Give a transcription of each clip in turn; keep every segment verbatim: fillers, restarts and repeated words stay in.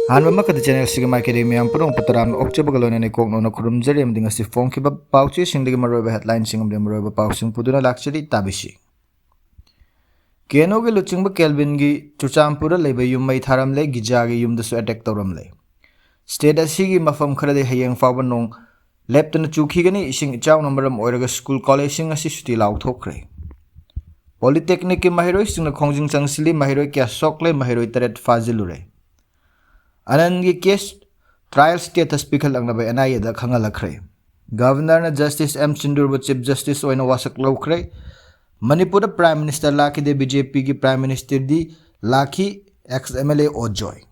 ꯑꯍꯥꯟꯕ ꯃꯛꯇꯗ channel ꯑꯁꯤꯒꯤ ꯃꯥꯏꯀꯩꯗꯒꯤ ꯃꯌꯥꯝ ꯄꯨꯝꯅꯃꯛꯄꯨ ꯇꯔꯥꯝꯅ ꯑꯣꯛꯆꯕꯒ ꯂꯣꯏꯅꯅ ꯀꯣꯛꯅꯣꯅ ꯈꯨꯔꯨꯝꯖꯔꯤ ꯑꯃꯗꯤ ꯉꯁꯤ ꯐꯣꯡꯈꯤꯕ ꯄꯥꯎꯆꯦꯁꯤꯡꯗꯒꯤ ꯃꯔꯨꯑꯣꯏꯕ headlineꯁꯤꯡ ꯑꯃꯗꯤ ꯃꯔꯨꯑꯣꯏꯕ ꯄꯥꯎꯁꯤꯡ ꯄꯨꯗꯨꯅ ꯂꯥꯛꯆꯔꯤ, ꯇꯥꯕꯤꯁꯤ꯫ ꯀꯦꯅꯣꯒꯤ ꯂꯨꯆꯤꯡꯕ ꯀꯦꯜꯕꯤꯟꯒꯤ ꯆꯨꯔꯆꯥꯟꯄꯨꯔꯗ ꯂꯩꯕ ꯌꯨꯝ ꯃꯩ ꯊꯥꯔꯝꯂꯦ, ꯒꯤꯖꯥꯒꯤ ꯌꯨꯝꯗꯁꯨ attack ꯇꯧꯔꯝꯂꯦ꯫ State ꯑꯁꯤꯒꯤ ꯃꯐꯝ ꯈꯔꯗꯤ ꯍꯌꯦꯡ ꯐꯥꯎꯕ ꯅꯣꯡ ꯂꯦꯞꯇꯅ ꯆꯨꯈꯤꯒꯅꯤ꯫ ꯏꯁꯤꯡ ꯏꯆꯥꯎꯅ ꯃꯔꯝ ꯑꯣꯏꯔꯒ school collegeꯁꯤꯡ ꯑꯁꯤ ꯁꯨꯇꯤ ꯂꯥꯎꯊꯣꯛꯈ꯭ꯔꯦ꯫ Polytechnicꯀꯤ ꯃꯍꯩꯔꯣꯏꯁꯤꯡꯅ ꯈꯣꯡꯖꯪ ꯆꯪꯁꯤꯜꯂꯤ, ꯃꯍꯩꯔꯣꯏ ꯀꯌꯥ ꯁꯣꯛꯂꯦ, ꯃꯍꯩꯔꯣꯏ ꯇꯔꯦꯠ ꯐꯥꯖꯤꯜꯂꯨꯔꯦ꯫ ꯑꯅꯟꯒꯤ case trial status ꯄꯤꯈꯠꯂꯛꯅꯕ NIAꯗ ꯈꯪꯍꯜꯂꯛꯈ꯭ꯔꯦ꯫ Governorꯅ Justice ꯑꯦꯝ ꯁꯤꯟꯗꯨꯔꯕꯨ Chief Justice ꯑꯣꯏꯅ ꯋꯥꯁꯛ ꯂꯧꯈ꯭ꯔꯦ꯫ ꯃꯅꯤꯄꯨꯔꯗ Prime Minister ꯂꯥꯛꯈꯤꯗꯦ, BJPꯒꯤ Prime Ministerꯗꯤ ꯂꯥꯛꯈꯤ, ex MLA ꯑꯣꯖꯣꯏ꯫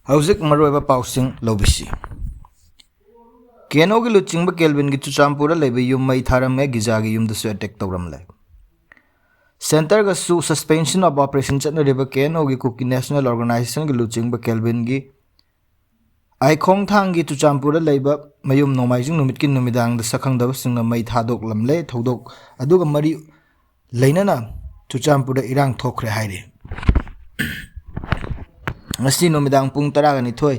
ꯍꯧꯖꯤꯛ ꯃꯔꯨꯑꯣꯏꯕ ꯄꯥꯎꯁꯤꯡ ꯂꯧꯕꯤꯁꯤ꯫ ꯀꯦꯅꯣꯒꯤ ꯂꯨꯆꯤꯡꯕ ꯀꯦꯜꯕꯤꯟꯒꯤ ꯆꯨꯔꯆꯥꯟꯄꯨꯔꯗ ꯂꯩꯕ ꯌꯨꯝ ꯃꯩ ꯊꯥꯔꯝꯃꯦ, ꯒꯤꯖꯥꯒꯤ ꯌꯨꯝꯗꯁꯨ attack ꯇꯧꯔꯝꯂꯦ꯫ Centreꯒꯁꯨ suspension of operation ꯆꯠꯅꯔꯤꯕ ꯀꯦꯅꯣꯒꯤ Kuki National Organizationꯒꯤ ꯂꯨꯆꯤꯡꯕ ꯀꯦꯜꯕꯤꯟꯒꯤ ꯑꯥꯏꯈꯣꯡꯊꯥꯡꯒꯤ ꯆꯨꯔꯆꯥꯟꯄꯨꯔꯗ ꯂꯩꯕ ꯃꯌꯨꯝ ꯅꯣꯡꯃꯥꯏꯖꯤꯡ ꯅꯨꯃꯤꯠꯀꯤ ꯅꯨꯃꯤꯗꯥꯡꯗ ꯁꯛꯈꯪꯗꯕꯁꯤꯡꯅ ꯃꯩ ꯊꯥꯗꯣꯛꯂꯝꯂꯦ꯫ ꯊꯧꯗꯣꯛ ꯑꯗꯨꯒ ꯃꯔꯤ ꯂꯩꯅꯅ ꯆꯨꯔꯆꯥꯟꯄꯨꯔꯗ ꯏꯔꯥꯡ ꯊꯣꯛꯈ꯭ꯔꯦ ꯍꯥꯏꯔꯤ꯫ ꯉꯁꯤ ꯅꯨꯃꯤꯗꯥꯡ ꯄꯨꯡ ꯇꯔꯥꯒ ꯅꯤꯊꯣꯏ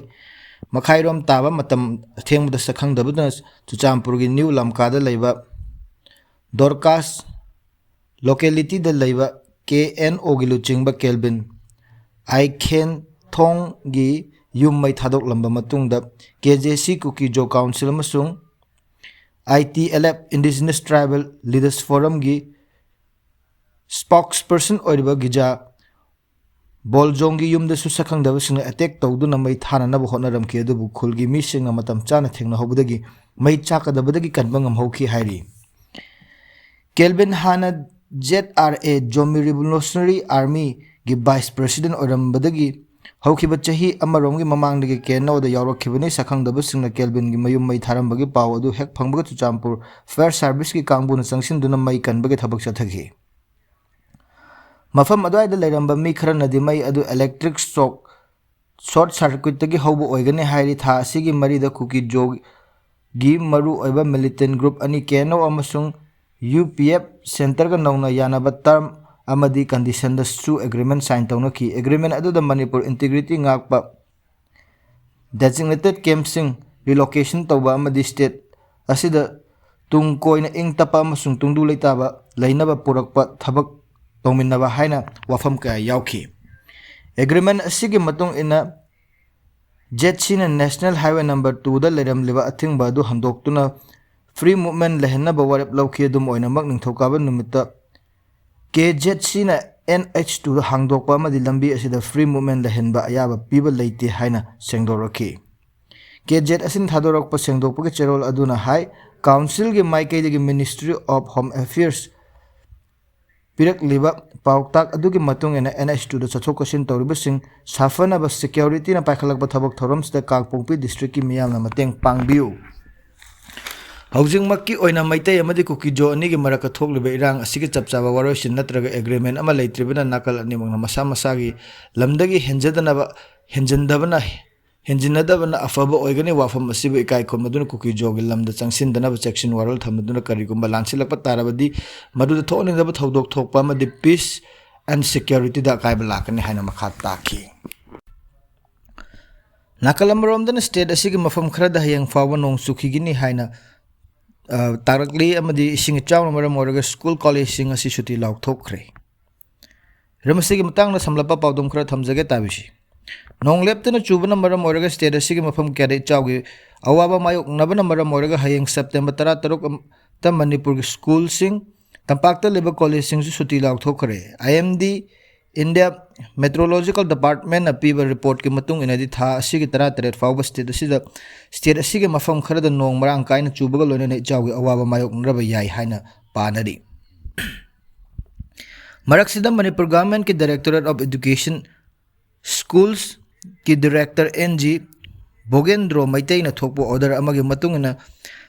ꯃꯈꯥꯏꯔꯣꯝ ꯇꯥꯕ ꯃꯇꯝ ꯑꯊꯦꯡꯕꯗ ꯁꯛꯈꯪꯗꯕꯗꯨꯅ ꯆꯨꯔꯆꯥꯟꯄꯨꯔꯒꯤ ꯅ꯭ꯌꯨ ꯂꯝꯀꯥꯗ ꯂꯩꯕ ꯗꯣꯔꯀꯥꯁ localityꯗ ꯂꯩꯕ ꯀꯦ ꯑꯦꯟ ꯑꯣꯒꯤ ꯂꯨꯆꯤꯡꯕ ꯀꯦꯜꯕꯤꯟ ꯑꯥꯏꯈꯦꯟꯊꯣꯡꯒꯤ ꯌꯨꯝ ꯃꯩ ꯊꯥꯗꯣꯛꯂꯝꯕ ꯃꯇꯨꯡꯗ K J C Kuki Zo Council ꯑꯃꯁꯨꯡ I T L F Indigenous Tribal Leaders Forumꯒꯤ spokesperson ꯑꯣꯏꯔꯤꯕ ꯒꯤꯖꯥ ꯕꯣꯜꯖꯣꯡꯒꯤ ꯌꯨꯝꯗꯁꯨ ꯁꯛꯈꯪꯗꯕꯁꯤꯡꯅ attack ꯇꯧꯗꯨꯅ ꯃꯩ ꯊꯥꯅꯅꯕ ꯍꯣꯠꯅꯔꯝꯈꯤ, ꯑꯗꯨꯕꯨ ꯈꯨꯜꯒꯤ ꯃꯤꯁꯤꯡꯅ ꯃꯇꯝ ꯆꯥꯅ ꯊꯦꯡꯅꯍꯧꯕꯗꯒꯤ ꯃꯩ ꯆꯥꯛꯀꯗꯕꯗꯒꯤ ꯀꯟꯕ ꯉꯝꯍꯧꯈꯤ ꯍꯥꯏꯔꯤ꯫ ꯀꯦꯜꯕꯤꯟ ꯍꯥꯟꯅ Z R A, Zomi Revolutionary Armyꯒꯤ vice president ꯑꯣꯏꯔꯝꯕꯗꯒꯤ ꯍꯧꯈꯤꯕ ꯆꯍꯤ ꯑꯃꯔꯣꯝꯒꯤ ꯃꯃꯥꯡꯗꯒꯤ ꯀꯦꯅꯣꯗ ꯌꯥꯎꯔꯛꯈꯤꯕꯅꯤ꯫ ꯁꯛꯈꯪꯗꯕꯁꯤꯡꯅ ꯀꯦꯜꯕꯤꯟꯒꯤ ꯃꯌꯨꯝ ꯃꯩ ꯊꯥꯔꯝꯕꯒꯤ ꯄꯥꯎ ꯑꯗꯨ ꯍꯦꯛ ꯐꯪꯕꯒ ꯆꯨꯔꯆꯥꯟꯄꯨꯔ fire serviceꯀꯤ ꯀꯥꯡꯕꯨꯅ ꯆꯪꯁꯤꯟꯗꯨꯅ ꯃꯩ ꯀꯟꯕꯒꯤ ꯊꯕꯛ ꯆꯠꯊꯈꯤ꯫ ꯃꯐꯝ ꯑꯗꯨꯋꯥꯏꯗ ꯂꯩꯔꯝꯕ ꯃꯤ ꯈꯔꯅꯗꯤ ꯃꯩ ꯑꯗꯨ electric shock, short circuitꯇꯒꯤ ꯍꯧꯕ ꯑꯣꯏꯒꯅꯤ ꯍꯥꯏꯔꯤ꯫ ꯊꯥ ꯑꯁꯤꯒꯤ ꯃꯔꯤꯗ Kuki Zoꯒꯤ ꯃꯔꯨ ꯑꯣꯏꯕ militant group ꯑꯅꯤ, ꯀꯦꯅꯣ ꯑꯃꯁꯨꯡ ꯌꯨ ꯄꯤ ꯑꯦꯐ Centreꯒ ꯅꯧꯅ ꯌꯥꯅꯕ term ꯑꯃꯗꯤ conditionꯗꯁꯨ agreement sign ꯇꯧꯅꯈꯤ꯫ Agreement ꯑꯗꯨꯗ ꯃꯅꯤꯄꯨꯔ integrity ꯉꯥꯛꯄ, designated campꯁꯤꯡ relocation ꯇꯧꯕ ꯑꯃꯗꯤ state ꯑꯁꯤꯗ ꯇꯨꯡ ꯀꯣꯏꯅ ꯏꯪ ꯇꯞꯄ ꯑꯃꯁꯨꯡ ꯇꯨꯡꯗꯨ ꯂꯩꯇꯥꯕ ꯂꯩꯅꯕ ꯄꯨꯔꯛꯄ ꯊꯕꯛ ꯇꯧꯃꯤꯟꯅꯕ ꯍꯥꯏꯅ ꯋꯥꯐꯝ ꯀꯌꯥ ꯌꯥꯎꯈꯤ꯫ Agreement ꯑꯁꯤꯒꯤ ꯃꯇꯨꯡ ꯏꯟꯅ ZCꯅ National Highway number twoꯗ ꯂꯩꯔꯝꯂꯤꯕ ꯑꯊꯤꯡꯕ ꯑꯗꯨ ꯍꯟꯗꯣꯛꯇꯨꯅ free movement ꯂꯩꯍꯟꯅꯕ ꯋꯥꯔꯦꯞ ꯂꯧꯈꯤ꯫ ꯑꯗꯨꯝ ꯑꯣꯏꯅꯃꯛ, ꯅꯤꯡꯊꯧꯀꯥꯕ ꯅꯨꯃꯤꯠꯇ KZCꯅ NH twoꯗ ꯍꯥꯡꯗꯣꯛꯄ ꯑꯃꯗꯤ ꯂꯝꯕꯤ ꯑꯁꯤꯗ free movement ꯂꯩꯍꯟꯕ ꯑꯌꯥꯕ ꯄꯤꯕ ꯂꯩꯇꯦ ꯍꯥꯏꯅ ꯁꯦꯡꯗꯣꯔꯛꯈꯤ꯫ KZ ꯑꯁꯤꯅ ꯊꯥꯗꯣꯔꯛꯄ ꯁꯦꯡꯗꯣꯛꯄꯒꯤ ꯆꯦꯔꯣꯜ ꯑꯗꯨꯅ ꯍꯥꯏ, councilꯒꯤ ꯃꯥꯏꯀꯩꯗꯒꯤ Ministry of Home Affairs ꯄꯤꯔꯛꯂꯤꯕ ꯄꯥꯎꯇꯥꯛ ꯑꯗꯨꯒꯤ ꯃꯇꯨꯡ ꯏꯟꯅ NH twoꯗ ꯆꯠꯊꯣꯛ ꯆꯠꯁꯤꯟ ꯇꯧꯔꯤꯕꯁꯤꯡ ꯁꯥꯐꯅꯕ securityꯅ ꯄꯥꯏꯈꯠꯂꯛꯄ ꯊꯕꯛ ꯊꯧꯔꯝꯁꯤꯗ ꯀꯥꯡꯄꯣꯛꯄꯤ districtꯀꯤ ꯃꯤꯌꯥꯝꯅ ꯃꯇꯦꯡ ꯄꯥꯡꯕꯤꯌꯨ꯫ ꯍꯧꯖꯤꯛꯃꯛꯀꯤ ꯑꯣꯏꯅ ꯃꯩꯇꯩ ꯑꯃꯗꯤ ꯀꯨꯀꯤꯖꯣ ꯑꯅꯤꯒꯤ ꯃꯔꯛꯇ ꯊꯣꯛꯂꯤꯕ ꯏꯔꯥꯡ ꯑꯁꯤꯒꯤ ꯆꯞ ꯆꯥꯕ ꯋꯥꯔꯣꯏꯁꯤꯟ ꯅꯠꯇ꯭ꯔꯒ agreement ꯑꯃ ꯂꯩꯇ꯭ꯔꯤꯕꯅ ꯅꯥꯀꯜ ꯑꯅꯤꯃꯛꯅ ꯃꯁꯥ ꯃꯁꯥꯒꯤ ꯂꯝꯗꯒꯤ ꯍꯦꯟꯖꯗꯅꯕ, ꯍꯦꯟꯖꯤꯟꯗꯕꯅ, ꯍꯦꯟꯖꯤꯟꯅꯗꯕꯅ ꯑꯐꯕ ꯑꯣꯏꯒꯅꯤ꯫ ꯋꯥꯐꯝ ꯑꯁꯤꯕꯨ ꯏꯀꯥꯏ ꯈꯨꯝꯅꯗꯨꯅ ꯀꯨꯀꯤꯖꯣꯒꯤ ꯂꯝꯗ ꯆꯪꯁꯤꯟꯗꯅꯕ ꯆꯦꯛꯁꯤꯟ ꯋꯥꯔꯣꯜ ꯊꯝꯕꯗꯨꯅ ꯀꯔꯤꯒꯨꯝꯕ ꯂꯥꯟꯁꯤꯜꯂꯛꯄ ꯇꯥꯔꯕꯗꯤ ꯃꯗꯨꯗ ꯊꯣꯛꯍꯟꯅꯤꯡꯗꯕ ꯊꯧꯗꯣꯛ ꯊꯣꯛꯄ ꯑꯃꯗꯤ peace and securityꯗ ꯑꯀꯥꯏꯕ ꯂꯥꯛꯀꯅꯤ ꯍꯥꯏꯅ ꯃꯈꯥ ꯇꯥꯈꯤ꯫ ꯅꯥꯀꯜ ꯑꯃꯔꯣꯝꯗꯅ state ꯑꯁꯤꯒꯤ ꯃꯐꯝ ꯈꯔꯗ ꯍꯌꯦꯡ ꯐꯥꯎꯕ ꯅꯣꯡ ꯆꯨꯈꯤꯒꯅꯤ ꯍꯥꯏꯅ, ꯑ, ꯇꯥꯔꯛꯂꯤ ꯑꯃꯗꯤ ꯏꯁꯤꯡ ꯏꯆꯥꯎꯅ ꯃꯔꯝ ꯑꯣꯏꯔꯒ school collegeꯁꯤꯡ ꯑꯁꯤ ꯁꯨꯇꯤ ꯂꯥꯎꯊꯣꯛꯈ꯭ꯔꯦ꯫ ꯍꯤꯔꯝ ꯑꯁꯤꯒꯤ ꯃꯇꯥꯡꯗ ꯁꯝꯂꯞꯄ ꯄꯥꯎꯗꯝ ꯈꯔ ꯊꯝꯖꯒꯦ, ꯇꯥꯕꯤꯁꯤ꯫ ꯅꯣꯡ ꯂꯦꯞꯇꯅ ꯆꯨꯕꯅ ꯃꯔꯝ ꯑꯣꯏꯔꯒ state ꯑꯁꯤꯒꯤ ꯃꯐꯝ ꯀꯌꯥꯗ ꯏꯆꯥꯎꯒꯤ ꯑꯋꯥꯕ ꯃꯥꯌꯣꯛꯅꯕꯅ ꯃꯔꯝ ꯑꯣꯏꯔꯒ ꯍꯌꯦꯡ September ꯇꯔꯥꯇꯔꯨꯛꯇ ꯃꯅꯤꯄꯨꯔꯒꯤ schoolꯁꯤꯡ, ꯇꯝꯄꯥꯛꯇ ꯂꯩꯕ collegeꯁꯤꯡꯁꯨ ꯁꯨꯇꯤ ꯂꯥꯎꯊꯣꯛꯈ꯭ꯔꯦ꯫ IMD, India Meteorological Departmentꯅ ꯄꯤꯕ reportꯀꯤ ꯃꯇꯨꯡ ꯏꯟꯅꯗꯤ ꯊꯥ ꯑꯁꯤꯒꯤ ꯇꯔꯥꯇꯔꯦꯠ ꯐꯥꯎꯕ state ꯑꯁꯤꯗ, state ꯑꯁꯤꯒꯤ ꯃꯐꯝ ꯈꯔꯗ ꯅꯣꯡ ꯃꯔꯥꯡ ꯀꯥꯏꯅ ꯆꯨꯕꯒ ꯂꯣꯏꯅꯅ ꯏꯆꯥꯎꯒꯤ ꯑꯋꯥꯕ ꯃꯥꯌꯣꯛꯅꯔꯕ ꯌꯥꯏ ꯍꯥꯏꯅ ꯄꯥꯅꯔꯤ꯫ ꯃꯔꯛꯁꯤꯗ Manipur governmentꯀꯤ Directorate of Education Schools ꯀꯤ director N G ꯚꯣꯒꯦꯟꯗ꯭ꯔꯣ ꯃꯩꯇꯩꯅ ꯊꯣꯛꯄ order ꯑꯃꯒꯤ ꯃꯇꯨꯡ ꯏꯟꯅ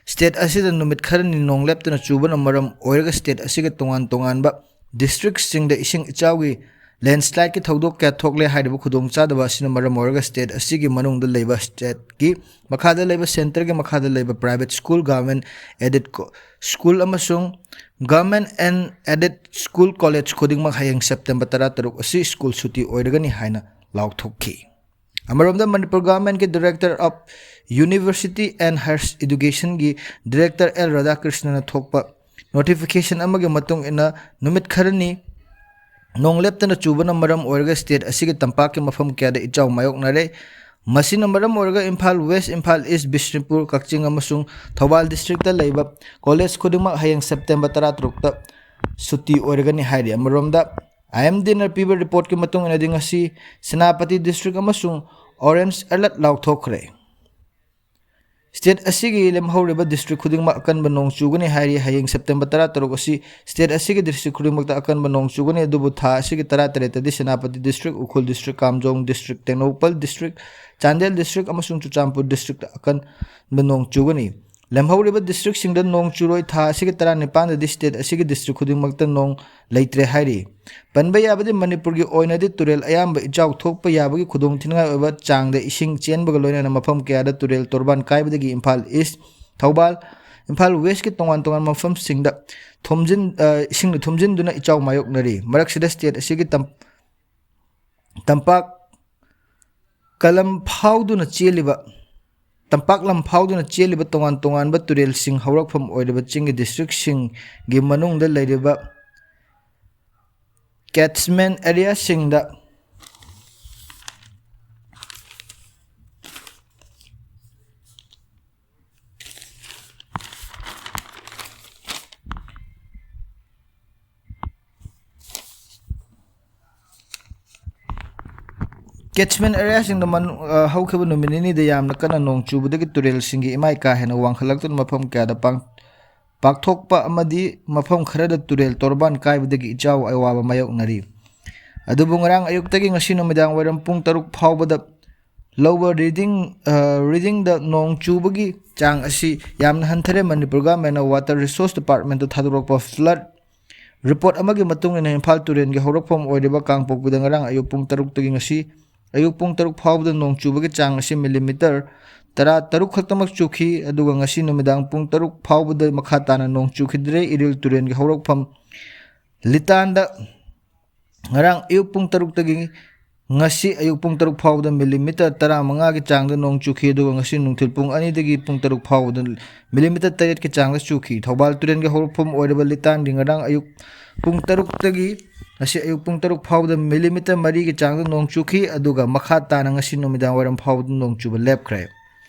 state ꯑꯁꯤꯗ ꯅꯨꯃꯤꯠ ꯈꯔꯅꯤ ꯅꯣꯡ ꯂꯦꯞꯇꯅ ꯆꯨꯕꯅ ꯃꯔꯝ ꯑꯣꯏꯔꯒ state ꯑꯁꯤꯒꯤ ꯇꯣꯉꯥꯟ ꯇꯣꯉꯥꯟꯕ districtꯁꯤꯡꯗ ꯏꯁꯤꯡ ꯏꯆꯥꯎꯒꯤ, landslideꯀꯤ ꯊꯧꯗꯣꯛ ꯀꯌꯥ ꯊꯣꯛꯂꯦ꯫ ꯍꯥꯏꯔꯤꯕ ꯈꯨꯗꯣꯡꯆꯥꯗꯕ ꯑꯁꯤꯅ ꯃꯔꯝ ꯑꯣꯏꯔꯒ state ꯑꯁꯤꯒꯤ ꯃꯅꯨꯡꯗ ꯂꯩꯕ stateꯀꯤ ꯃꯈꯥꯗ ꯂꯩꯕ centreꯒꯤ ꯃꯈꯥꯗ ꯂꯩꯕ private school, government aided co-, school ꯑꯃꯁꯨꯡ Government and aided school college ꯈꯨꯗꯤꯡꯃꯛ ꯍꯌꯦꯡ September ꯇꯔꯥꯇꯔꯨꯛ ꯑꯁꯤ school ꯁꯨꯇꯤ ꯑꯣꯏꯔꯒꯅꯤ ꯍꯥꯏꯅ ꯂꯥꯎꯊꯣꯛꯈꯤ꯫ ꯑꯃꯔꯣꯝꯗ ꯃꯅꯤꯄꯨꯔ governmentꯀꯤ Director of University and Higher Educationꯒꯤ Director ꯑꯦꯜ ꯔꯥꯙꯥꯀ꯭ꯔꯤꯁꯅꯅ ꯊꯣꯛꯄ notification ꯑꯃꯒꯤ ꯃꯇꯨꯡ ꯏꯟꯅ ꯅꯨꯃꯤꯠ ꯈꯔꯅꯤ ꯅꯣꯡ ꯂꯦꯞꯇꯅ ꯆꯨꯕꯅ ꯃꯔꯝ ꯑꯣꯏꯔꯒ state ꯑꯁꯤꯒꯤ ꯇꯝꯄꯥꯛꯀꯤ ꯃꯐꯝ ꯀꯌꯥꯗ ꯏꯆꯥꯎ ꯃꯥꯌꯣꯛꯅꯔꯦ꯫ ꯃꯁꯤꯅ ꯃꯔꯝ ꯑꯣꯏꯔꯒ ꯏꯝꯐꯥꯜ West, ꯏꯝꯐꯥꯜ East, ꯕꯤꯁꯅꯨꯄꯨꯔ, ꯀꯛꯆꯤꯡ ꯑꯃꯁꯨꯡ ꯊꯧꯕꯥꯜ districtꯇ ꯂꯩꯕ college ꯈꯨꯗꯤꯡꯃꯛ ꯍꯌꯦꯡ September ꯇꯔꯥꯇꯔꯨꯛꯇ ꯁꯨꯇꯤ ꯑꯣꯏꯔꯒꯅꯤ ꯍꯥꯏꯔꯤ꯫ ꯑꯃꯔꯣꯝꯗ IMDꯅ ꯄꯤꯕ reportꯀꯤ ꯃꯇꯨꯡ ꯏꯟꯅꯗꯤ ꯉꯁꯤ ꯁꯦꯅꯥꯄꯇꯤ district ꯑꯃꯁꯨꯡ orange alert ꯂꯥꯎꯊꯣꯛꯈ꯭ꯔꯦ꯫ State ꯑꯁꯤꯒꯤ ꯂꯦꯝꯍꯧꯔꯤꯕ district ꯈꯨꯗꯤꯡꯃꯛ ꯑꯀꯟꯕ ꯅꯣꯡ ꯆꯨꯒꯅꯤ ꯍꯥꯏꯔꯤ꯫ ꯍꯌꯦꯡ September ꯇꯔꯥꯇꯔꯨꯛ ꯑꯁꯤ state ꯑꯁꯤꯒꯤ district ꯈꯨꯗꯤꯡꯃꯛꯇ ꯑꯀꯟꯕ ꯅꯣꯡ ꯆꯨꯒꯅꯤ, ꯑꯗꯨꯕꯨ ꯊꯥ ꯑꯁꯤꯒꯤ ꯇꯔꯥꯇꯔꯦꯠꯇꯗꯤ ꯁꯦꯅꯥꯄꯇꯤ district, ꯎꯈ꯭ꯔꯨꯜ district, ꯀꯥꯝꯖꯣꯡ district, Tengnoupal district, Chandel district ꯑꯃꯁꯨꯡ ꯆꯨꯔꯆꯥꯟꯄꯨꯔ districtꯇ ꯑꯀꯟꯕ ꯅꯣꯡ ꯆꯨꯒꯅꯤ꯫ ꯂꯦꯝꯍꯧꯔꯤꯕ districtꯁꯤꯡꯗ ꯅꯣꯡ ꯆꯨꯔꯣꯏ꯫ ꯊꯥ ꯑꯁꯤꯒꯤ ꯇꯔꯥꯅꯤꯄꯥꯟꯗꯗꯤ state ꯑꯁꯤꯒꯤ district ꯈꯨꯗꯤꯡꯃꯛꯇ ꯅꯣꯡ ꯂꯩꯇ꯭ꯔꯦ ꯍꯥꯏꯔꯤ꯫ ꯄꯟꯕ ꯌꯥꯕꯗꯤ ꯃꯅꯤꯄꯨꯔꯒꯤ ꯑꯣꯏꯅꯗꯤ ꯇꯨꯔꯦꯜ ꯑꯌꯥꯝꯕ ꯏꯆꯥꯎ ꯊꯣꯛꯄ ꯌꯥꯕꯒꯤ ꯈꯨꯗꯣꯡꯊꯤꯅꯤꯡꯉꯥꯏ ꯑꯣꯏꯕ ꯆꯥꯡꯗ ꯏꯁꯤꯡ ꯆꯦꯟꯕꯒ ꯂꯣꯏꯅꯅ ꯃꯐꯝ ꯀꯌꯥꯗ ꯇꯨꯔꯦꯜ ꯇꯣꯔꯕꯥꯟ ꯀꯥꯏꯕꯗꯒꯤ ꯏꯝꯐꯥꯜ East, ꯊꯧꯕꯥꯜ, ꯏꯝꯐꯥꯜ Westꯀꯤ ꯇꯣꯉꯥꯟ ꯇꯣꯉꯥꯟꯕ ꯃꯐꯝꯁꯤꯡꯗ ꯊꯨꯝꯖꯤꯟ-, ꯑ, ꯏꯁꯤꯡꯅ ꯊꯨꯝꯖꯤꯟꯗꯨꯅ ꯏꯆꯥꯎ ꯃꯥꯌꯣꯛꯅꯔꯤ꯫ ꯃꯔꯛꯁꯤꯗ state ꯑꯁꯤꯒꯤ ꯇꯝ-, ꯇꯝꯄꯥꯛ ꯀꯂꯝ ꯐꯥꯎꯗꯨꯅ ꯆꯦꯜꯂꯤꯕ, ꯇꯝꯄꯥꯛ ꯂꯝ ꯐꯥꯎꯗꯨꯅ ꯆꯦꯜꯂꯤꯕ ꯇꯣꯉꯥꯟ ꯇꯣꯉꯥꯟꯕ ꯇꯨꯔꯦꯜꯁꯤꯡ ꯍꯧꯔꯛꯐꯝ ꯑꯣꯏꯔꯤꯕ ꯆꯤꯡꯒꯤ districtꯁꯤꯡꯒꯤ ꯃꯅꯨꯡꯗ ꯂꯩꯔꯤꯕ catchment areaꯁꯤꯡꯗ catchment areaꯁꯤꯡꯗ ꯃꯅꯨ-, ꯑ, ꯍꯧꯈꯤꯕ ꯅꯨꯃꯤꯠ ꯅꯤꯅꯤꯗ ꯌꯥꯝꯅ ꯀꯟꯅ ꯅꯣꯡ ꯆꯨꯕꯗꯒꯤ ꯇꯨꯔꯦꯜꯁꯤꯡꯒꯤ ꯏꯃꯥꯏ ꯀꯥ ꯍꯦꯟꯅ ꯋꯥꯡꯈꯠꯂꯛꯇꯨꯅ ꯃꯐꯝ ꯀꯌꯥꯗ ꯄꯥꯡ-, ꯄꯥꯛꯊꯣꯛꯄ ꯑꯃꯗꯤ ꯃꯐꯝ ꯈꯔꯗ ꯇꯨꯔꯦꯜ ꯇꯣꯔꯕꯥꯟ ꯀꯥꯏꯕꯗꯒꯤ ꯏꯆꯥꯎ ꯑꯋꯥꯕ ꯃꯥꯌꯣꯛꯅꯔꯤ꯫ ꯑꯗꯨꯕꯨ ꯉꯔꯥꯡ ꯑꯌꯨꯛꯇꯒꯤ ꯉꯁꯤ ꯅꯨꯃꯤꯗꯥꯡ ꯋꯥꯏꯔꯝ ꯄꯨꯡ ꯇꯔꯨꯛ ꯐꯥꯎꯕꯗ ꯂꯧꯕ reading, ꯑ, readingꯗ ꯅꯣꯡ ꯆꯨꯕꯒꯤ ꯆꯥꯡ ꯑꯁꯤ ꯌꯥꯝꯅ ꯍꯟꯊꯔꯦ꯫ Manipur governmentꯅ Water Resource Departmentꯇ ꯊꯥꯗꯣꯔꯛꯄ flood report ꯑꯃꯒꯤ ꯃꯇꯨꯡ ꯏꯟꯅ ꯏꯝꯐꯥꯜ ꯇꯨꯔꯦꯜꯒꯤ ꯍꯧꯔꯛꯐꯝ ꯑꯣꯏꯔꯤꯕ ꯀꯥꯡꯄꯣꯛꯄꯤꯗ ꯉꯔꯥꯡ ꯑꯌꯨꯛ ꯄꯨꯡ ꯇꯔꯨꯛꯇꯒꯤ ꯉꯁꯤ ꯑꯌꯨꯛ ꯄꯨꯡ ꯇꯔꯨꯛ ꯐꯥꯎꯕꯗ ꯅꯣꯡ ꯆꯨꯕꯒꯤ ꯆꯥꯡ ꯑꯁꯤ millimeter ꯇꯔꯥ ꯇꯔꯨꯛ ꯈꯛꯇꯃꯛ ꯆꯨꯈꯤ꯫ ꯑꯗꯨꯒ ꯉꯁꯤ ꯅꯨꯃꯤꯗꯥꯡ ꯄꯨꯡ ꯇꯔꯨꯛ ꯐꯥꯎꯕꯗ ꯃꯈꯥ ꯇꯥꯅ ꯅꯣꯡ ꯆꯨꯈꯤꯗ꯭ꯔꯦ꯫ ꯏꯔꯤꯜ ꯇꯨꯔꯦꯜꯒꯤ ꯍꯧꯔꯛꯐꯝ ꯂꯤꯇꯥꯟꯗ ꯉꯔꯥꯡ ꯑꯌꯨꯛ ꯄꯨꯡ ꯇꯔꯨꯛꯇꯒꯤ ꯉꯁꯤ ꯑꯌꯨꯛ ꯄꯨꯡ ꯇꯔꯨꯛ ꯐꯥꯎꯕꯗ ꯃꯤꯂꯤꯃꯤꯇꯔ ꯇꯔꯥꯃꯉꯥꯒꯤ ꯆꯥꯡꯗ ꯅꯣꯡ ꯆꯨꯈꯤ꯫ ꯑꯗꯨꯒ ꯉꯁꯤ ꯅꯨꯡꯊꯤꯜ ꯄꯨꯡ ꯑꯅꯤꯗꯒꯤ ꯄꯨꯡ ꯇꯔꯨꯛ ꯐꯥꯎꯕꯗ ꯃꯤꯂꯤꯃꯤꯇꯔ ꯇꯔꯦꯠꯀꯤ ꯆꯥꯡꯗ ꯆꯨꯈꯤ꯫ ꯊꯧꯕꯥꯜ ꯇꯨꯔꯦꯜꯒꯤ ꯍꯧꯔꯛꯐꯝ ꯑꯣꯏꯔꯕ ꯂꯤꯇꯥꯟꯒꯤ ꯉꯔꯥꯡ ꯑꯌꯨꯛ ꯄꯨꯡ ꯇꯔꯨꯛꯇꯒꯤ ꯉꯁꯤ ꯑꯌꯨꯛ ꯄꯨꯡ ꯇꯔꯨꯛ ꯐꯥꯎꯕꯗ ꯃꯤꯂꯤꯃꯤꯇꯔ ꯃꯔꯤꯒꯤ ꯆꯥꯡꯗ ꯅꯣꯡ ꯆꯨꯈꯤ꯫ ꯑꯗꯨꯒ ꯃꯈꯥ ꯇꯥꯅ ꯉꯁꯤ ꯅꯨꯃꯤꯗꯥꯡ ꯋꯥꯏꯔꯝ ꯐꯥꯎꯕꯗ ꯅꯣꯡ ꯆꯨꯕ ꯂꯦꯞꯈ꯭ꯔꯦ꯫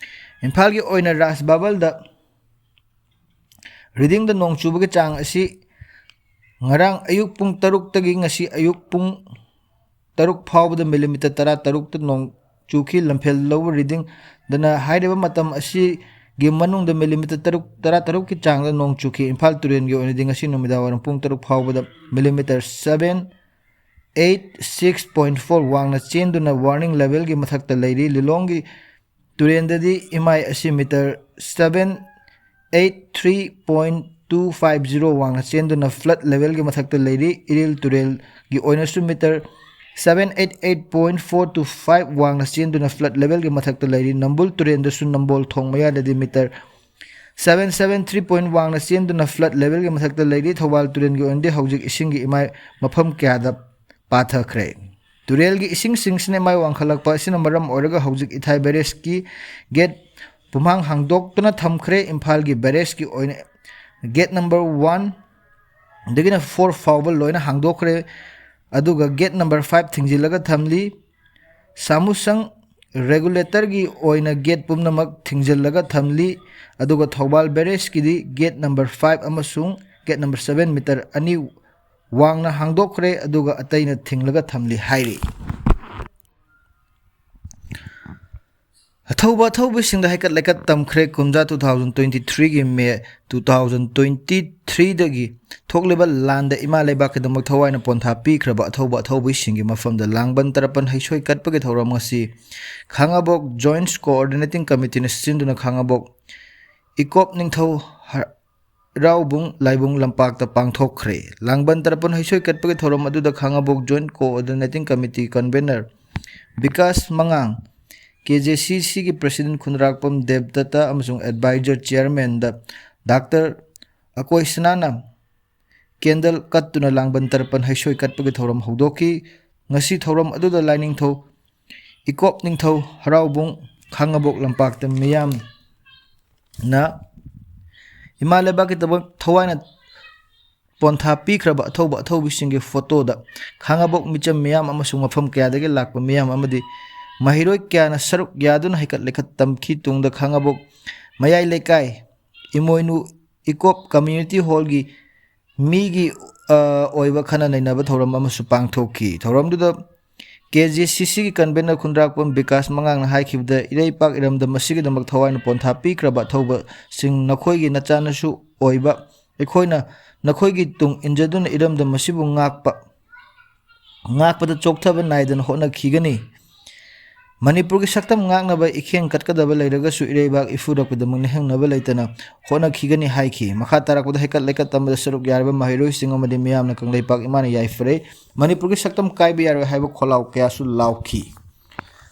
ꯏꯝꯐꯥꯜꯒꯤ ꯑꯣꯏꯅ ꯔꯥꯖ ꯕꯥꯕꯜꯗ ꯔꯤꯗꯤꯡꯗ ꯅꯣꯡ ꯆꯨꯕꯒꯤ ꯆꯥꯡ ꯑꯁꯤ ꯉꯔꯥꯡ ꯑꯌꯨꯛ ꯄꯨꯡ ꯇꯔꯨꯛꯇꯒꯤ ꯉꯁꯤ ꯑꯌꯨꯛ ꯄꯨꯡ ꯇꯔꯨꯛ ꯐꯥꯎꯕꯗ ꯃꯤꯂꯤꯃꯤꯇꯔ ꯇꯔꯥ ꯇꯔꯨꯛꯇ ꯅꯣꯡ ꯆꯨꯈꯤ꯫ ꯂꯝꯐꯦꯜ ꯂꯧꯕ ꯔꯤꯗꯤꯡꯗꯅ ꯍꯥꯏꯔꯤꯕ ꯃꯇꯝ ꯑꯁꯤꯒꯤ ꯃꯅꯨꯡꯗ ꯃꯤꯂꯤꯃꯤꯇꯔ ꯇꯔꯨꯛ, ꯇꯔꯥ ꯇꯔꯨꯛꯀꯤ ꯆꯥꯡꯗ ꯅꯣꯡ ꯆꯨꯈꯤ꯫ ꯏꯝꯐꯥꯜ ꯇꯨꯔꯦꯜꯒꯤ ꯑꯣꯏꯅꯗꯤ ꯉꯁꯤ ꯅꯨꯃꯤꯗꯥꯡ ꯋꯥꯏꯔꯝ ꯄꯨꯡ ꯇꯔꯨꯛ ꯐꯥꯎꯕꯗ millimetre seven eight six point four ꯋꯥꯡꯅ ꯆꯦꯟꯗꯨꯅ ꯋꯥꯔꯅꯤꯡ ꯂꯦꯚꯦꯜꯒꯤ ꯃꯊꯛꯇ ꯂꯩꯔꯤ꯫ ꯂꯤꯂꯣꯡꯒꯤ ꯇꯨꯔꯦꯜꯗꯗꯤ ꯏꯃꯥꯏ ꯑꯁꯤ metre seven eight three point two five zero ꯋꯥꯡꯅ ꯆꯦꯟꯗꯨꯅ flood ꯂꯦꯚꯦꯜꯒꯤ ꯃꯊꯛꯇ ꯂꯩꯔꯤ꯫ ꯏꯔꯤꯜ ꯇꯨꯔꯦꯜꯒꯤ ꯑꯣꯏꯅꯁꯨ metre seven eight eight point four two five ꯋꯥꯡꯅ ꯆꯦꯟꯗꯨꯅ flood ꯂꯦꯚꯦꯜꯒꯤ ꯃꯊꯛꯇ ꯂꯩꯔꯤ꯫ ꯅꯝꯕꯨꯜ ꯇꯨꯔꯦꯜꯗꯁꯨ ꯅꯝꯕꯣꯜ ꯊꯣꯡ ꯃꯌꯥꯗꯗꯤ metre seven seven three point ꯋꯥꯡꯅ ꯆꯦꯟꯗꯨꯅ flood ꯂꯦꯚꯦꯜꯒꯤ ꯃꯊꯛꯇ ꯂꯩꯔꯤ꯫ ꯊꯧꯕꯥꯜ ꯇꯨꯔꯦꯜꯒꯤ ꯑꯣꯏꯅꯗꯤ ꯍꯧꯖꯤꯛ ꯏꯁꯤꯡꯒꯤ ꯏꯃꯥꯏ ꯃꯐꯝ ꯀꯌꯥꯗ ꯄꯥꯊꯈ꯭ꯔꯦ꯫ ꯇꯨꯔꯦꯜꯒꯤ ꯏꯁꯤꯡꯁꯤꯡꯁꯤꯅ ꯏꯃꯥꯏ ꯋꯥꯡꯈꯠꯂꯛꯄ ꯑꯁꯤꯅ ꯃꯔꯝ ꯑꯣꯏꯔꯒ ꯍꯧꯖꯤꯛ ꯏꯊꯥꯏ ꯕꯦꯔꯦꯖꯀꯤ ꯒꯦꯠ ꯄꯨꯝꯍꯥꯡ ꯍꯥꯡꯗꯣꯛꯇꯨꯅ ꯊꯝꯈ꯭ꯔꯦ꯫ ꯏꯝꯐꯥꯜꯒꯤ ꯕꯦꯔꯦꯖꯀꯤ ꯑꯣꯏꯅ ꯒꯦꯠ ꯅꯝꯕꯔ ꯋꯥꯟꯗꯒꯤꯅ ꯐꯣꯔ ꯐꯥꯎꯕ ꯂꯣꯏꯅ ꯍꯥꯡꯗꯣꯛꯈ꯭ꯔꯦ꯫ ꯑꯗꯨꯒ ꯒꯦꯠ ꯅꯝꯕꯔ ꯐꯥꯏꯚ ꯊꯤꯡꯖꯤꯜꯂꯒ ꯊꯝꯂꯤ꯫ ꯁꯥꯃꯨꯁꯪ ꯔꯦꯒꯨꯂꯦꯇꯔꯒꯤ ꯑꯣꯏꯅ ꯒꯦꯠ ꯄꯨꯝꯅꯃꯛ ꯊꯤꯡꯖꯤꯜꯂꯒ ꯊꯝꯂꯤ꯫ ꯑꯗꯨꯒ ꯊꯧꯕꯥꯜ ꯕꯦꯔꯦꯖꯀꯤꯗꯤ ꯒꯦꯠ ꯅꯝꯕꯔ ꯐꯥꯏꯚ ꯑꯃꯁꯨꯡ ꯒꯦꯠ ꯅꯝꯕꯔ ꯁꯚꯦꯟ ꯃꯤꯇꯔ ꯑꯅꯤ ꯋꯥꯡꯅ ꯍꯥꯡꯗꯣꯛꯈ꯭ꯔꯦ꯫ ꯑꯗꯨꯒ ꯑꯇꯩꯅ ꯊꯤꯡꯂꯒ ꯊꯝꯂꯤ ꯍꯥꯏꯔꯤ꯫ ꯑꯊꯧꯕ ꯑꯊꯧꯕꯁꯤꯡꯗ ꯍꯩꯀꯠ ꯂꯩꯀꯠ ꯇꯝꯈ꯭ꯔꯦ꯫ ꯀꯨꯝꯖꯥ two thousand twenty threeꯒꯤ ꯃꯦ two thousand twenty threeꯗꯒꯤ ꯊꯣꯛꯂꯤꯕ ꯂꯥꯟꯗ ꯏꯃꯥ ꯂꯩꯕꯥꯛꯀꯤꯗꯃꯛ ꯊꯋꯥꯏꯅ ꯄꯣꯟꯊꯥ ꯄꯤꯈ꯭ꯔꯕ ꯑꯊꯧꯕ ꯑꯊꯧꯕꯤꯁꯤꯡꯒꯤ ꯃꯐꯝꯗ ꯂꯥꯡꯕꯟ ꯇꯔꯄꯟ ꯍꯩꯁꯣꯏ ꯀꯠꯄꯒꯤ ꯊꯧꯔꯝ ꯑꯁꯤ ꯈꯥꯉꯕꯣꯛ Joint Coordinating Committeeꯅ ꯁꯤꯟꯗꯨꯅ ꯈꯥꯉꯕꯣꯛ ꯏꯀꯣꯞ ꯅꯤꯡꯊꯧ ꯍ-, ꯍꯔꯥꯎꯕꯨꯡ ꯂꯥꯏꯕꯨꯡ ꯂꯝꯄꯥꯛꯇ ꯄꯥꯡꯊꯣꯛꯈ꯭ꯔꯦ꯫ ꯂꯥꯡꯕꯟ ꯇꯔꯄꯟ ꯍꯩꯁꯣꯏ ꯀꯠꯄꯒꯤ ꯊꯧꯔꯝ ꯑꯗꯨꯗ ꯈꯥꯉꯕꯣꯛ Joint Coordinating Committee Convener Bikash ꯃꯉꯥꯡ, ꯀꯦ ꯖꯦ ꯁꯤ ꯁꯤꯒꯤ president ꯈꯨꯟꯗ꯭ꯔꯥꯛꯄꯝ ꯗꯦꯕꯗꯠꯇ ꯑꯃꯁꯨꯡ advisor chairmanꯗ ꯗꯥꯛꯇꯔ ꯑꯀꯣꯏꯁꯅꯥꯅ candle ꯀꯠꯇꯨꯅ ꯂꯥꯡꯕꯟ ꯇꯔꯄꯟ ꯍꯩꯁꯣꯏ ꯀꯠꯄꯒꯤ ꯊꯧꯔꯝ ꯍꯧꯗꯣꯛꯈꯤ꯫ ꯉꯁꯤ ꯊꯧꯔꯝ ꯑꯗꯨꯗ ꯂꯥꯏꯅꯤꯡꯊꯧ ꯏꯀꯣꯞ ꯅꯤꯡꯊꯧ ꯍꯔꯥꯎꯕꯨꯡ ꯈꯥꯉꯕꯣꯛ ꯂꯝꯄꯥꯛꯇ ꯃꯤꯌꯥꯝꯅ ꯏꯃꯥ ꯂꯩꯕꯥꯛꯀꯤꯗꯃꯛ ꯊꯋꯥꯏꯅ ꯄꯣꯟꯊꯥ ꯄꯤꯈ꯭ꯔꯕ ꯑꯊꯧꯕ ꯑꯊꯧꯕꯤꯁꯤꯡꯒꯤ ꯐꯣꯇꯣꯗ ꯈꯥꯉꯕꯣꯛ ꯃꯤꯆꯝ ꯃꯤꯌꯥꯝ ꯑꯃꯁꯨꯡ ꯃꯐꯝ ꯀꯌꯥꯗꯒꯤ ꯂꯥꯛꯄ ꯃꯤꯌꯥꯝ ꯑꯃꯗꯤ ꯃꯍꯩꯔꯣꯏ ꯀꯌꯥꯅ ꯁꯔꯨꯛ ꯌꯥꯗꯨꯅ ꯍꯩꯀꯠ ꯂꯩꯀꯠ ꯇꯝꯈꯤ꯫ ꯇꯨꯡꯗ ꯈꯥꯉꯕꯣꯛ ꯃꯌꯥꯏ ꯂꯩꯀꯥꯏ ꯏꯃꯣꯏꯅꯨ ꯏꯀꯣꯞ community hallꯒꯤ ꯃꯤꯒꯤ ꯑ, ꯑꯣꯏꯕ ꯈꯟꯅ ꯅꯩꯅꯕ ꯊꯧꯔꯝ ꯑꯃꯁꯨ ꯄꯥꯡꯊꯣꯛꯈꯤ꯫ ꯊꯧꯔꯝꯗꯨꯗ ꯀꯦ ꯖꯦ ꯁꯤ ꯁꯤꯒꯤ convener ꯈꯨꯟꯗ꯭ꯔꯥꯛꯄꯝ ꯕꯤꯀꯥꯁ ꯃꯉꯥꯡꯅ ꯍꯥꯏꯈꯤꯕꯗ, ꯏꯔꯩꯄꯥꯛ ꯏꯔꯝꯗꯝ ꯑꯁꯤꯒꯤꯗꯃꯛ ꯊꯋꯥꯏꯅ ꯄꯣꯟꯊꯥ ꯄꯤꯈ꯭ꯔꯕ ꯑꯊꯧꯕꯁꯤꯡ, ꯅꯈꯣꯏꯒꯤ ꯅꯆꯥꯅꯁꯨ ꯑꯣꯏꯕ ꯑꯩꯈꯣꯏꯅ ꯅꯈꯣꯏꯒꯤ ꯇꯨꯡ ꯏꯟꯖꯗꯨꯅ ꯏꯔꯝꯗꯝ ꯑꯁꯤꯕꯨ ꯉꯥꯛꯄ ꯉꯥꯛꯄꯗ ꯆꯣꯛꯊꯕ ꯅꯥꯏꯗꯅ ꯍꯣꯠꯅꯈꯤꯒꯅꯤ꯫ ꯃꯅꯤꯄꯨꯔꯒꯤ ꯁꯛꯇꯝ ꯉꯥꯛꯅꯕ ꯏꯈꯦꯡ ꯀꯠꯀꯗꯕ ꯂꯩꯔꯒꯁꯨ ꯏꯔꯩꯕꯥꯛ ꯏꯐꯨꯔꯛꯄꯗꯃꯛ ꯅꯤꯡꯍꯪꯅꯕ ꯂꯩꯇꯅ ꯍꯣꯠꯅꯈꯤꯒꯅꯤ ꯍꯥꯏꯈꯤ꯫ ꯃꯈꯥ ꯇꯥꯔꯛꯄꯗ ꯍꯩꯀꯠ ꯂꯩꯀꯠ ꯇꯝꯕꯗ ꯁꯔꯨꯛ ꯌꯥꯔꯤꯕ ꯃꯍꯩꯔꯣꯏꯁꯤꯡ ꯑꯃꯗꯤ ꯃꯤꯌꯥꯝꯅ ꯀꯪꯂꯩꯄꯥꯛ ꯏꯃꯥꯅ ꯌꯥꯏꯐꯔꯦ, ꯃꯅꯤꯄꯨꯔꯒꯤ ꯁꯛꯇꯝ ꯀꯥꯏꯕ ꯌꯥꯔꯣꯏ ꯍꯥꯏꯕ ꯈꯣꯜꯂꯥꯎ ꯀꯌꯥꯁꯨ ꯂꯥꯎꯈꯤ꯫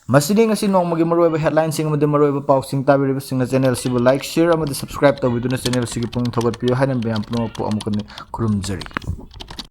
ꯃꯁꯤꯅꯤ ꯉꯁꯤ ꯅꯣꯡꯃꯒꯤ ꯃꯔꯨꯑꯣꯏꯕ headlineꯁꯤꯡ ꯑꯃꯗꯤ ꯃꯔꯨꯑꯣꯏꯕ ꯄꯥꯎꯁꯤꯡ꯫ ꯇꯥꯕꯤꯔꯤꯕꯁꯤꯡꯅ channel ꯑꯁꯤꯕꯨ like, share ꯑꯃꯗꯤ subscribe ꯇꯧꯕꯤꯗꯨꯅ channel ꯑꯁꯤꯒꯤ ꯄꯨꯛꯅꯤꯡ ꯊꯧꯒꯠꯄꯤꯌꯨ ꯍꯥꯏꯅ ꯃꯌꯥꯝ ꯄꯨꯝꯅꯃꯛꯄꯨ ꯑꯃꯨꯛꯀ ꯈꯨꯔꯨꯝꯖꯔꯤ꯫